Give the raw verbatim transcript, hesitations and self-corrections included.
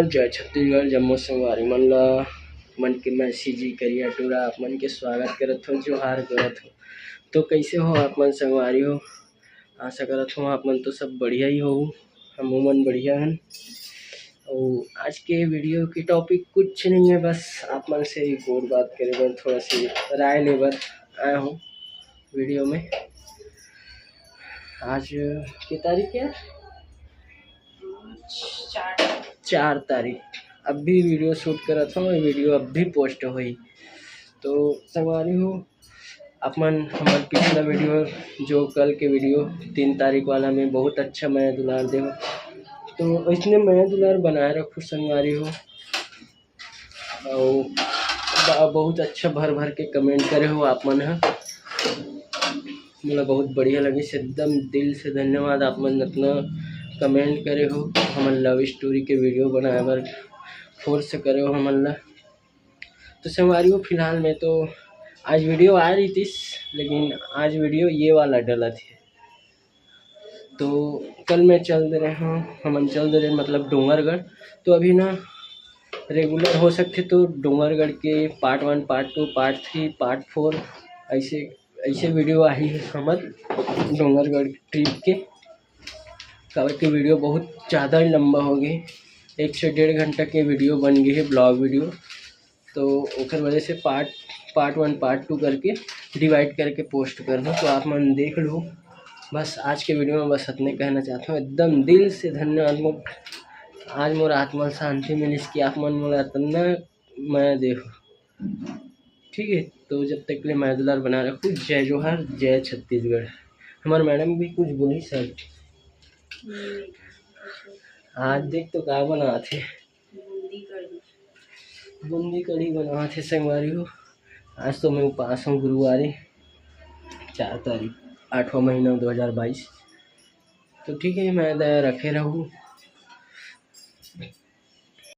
जय छत्तीसगढ़, जम्मो संगवारी मन ला मन के मैं सीजी करिया टूरा आप मन के स्वागत करत हो, जोहार करत हो। तो कैसे हो आप मन संगवारी हो? आशा करत हो आप मन तो सब बढ़िया ही हो, हमू मन बढ़िया हन। और आज के वीडियो के टॉपिक कुछ नहीं है, बस आप मन से एक और बात करे बर, थोड़ा सी राय ले बर आया हूँ वीडियो में। आज के तारीख है? चार। चार तारीख। अब भी वीडियो शूट करत हूँ, वीडियो अब भी पोस्ट होई। तो संगवारी हो, आप मन हमर पिछला वीडियो, जो कल के वीडियो तीन तारीख वाला में बहुत अच्छा मया दुलार देव, तो इसने मया दुलार बनाए रखो संगवारी हो। और ब-, बहुत अच्छा भर भर के कमेंट करे हो आप मन ह, मोला बहुत बढ़िया लगिस, एकदम दिल से धन्यवाद आप मन इतना कमेंट करे हो, हमन लव स्टोरी के वीडियो बनाए बर फोर्स करे हो हमन ला। तो संगवारी हो, फिलहाल में तो आज वीडियो आ रही थी, लेकिन आज वीडियो ये वाला डलत हे। तो कल मैं चल दे रहे हूँ, हमन चल दे रहे मतलब डोंगरगढ़। तो अभी ना रेगुलर हो सकथे तो डोंगरगढ़ के part one, part two, part three, part four, ऐसे ऐसे वीडियो आही हमर डोंगरगढ़ ट्रिप के, काबर के वीडियो बहुत ज़्यादा ही लंबा हो गए, एक से डेढ़ घंटा के वीडियो बन गए है, ब्लॉग वीडियो। तो ओकर वजह से part part one, part to करके डिवाइड करके पोस्ट कर दो, तो आप मन देख लो। बस आज के वीडियो में बस इतने कहना चाहता हूँ, एकदम दिल से धन्यवाद। मोर आज मोर आत्मा ल शांति मिलिस कि आप मन मोला इतना मया देखो। ठीक है, तो जब तक के लिए मया दुलार बना रखो। जय जोहार, जय छत्तीसगढ़। हमारे मैडम भी कुछ बोली सर। आज देख तो का बनात हे। बूंदी कढ़ी। बूंदी कढ़ी बनात हे संगवारी हो। आज तो मैं उपास हूँ, गुरुवारी, चार तारीख, आठवां महीना दो हज़ार बाईस। तो ठीक है, मैं दया रखे रहूँ।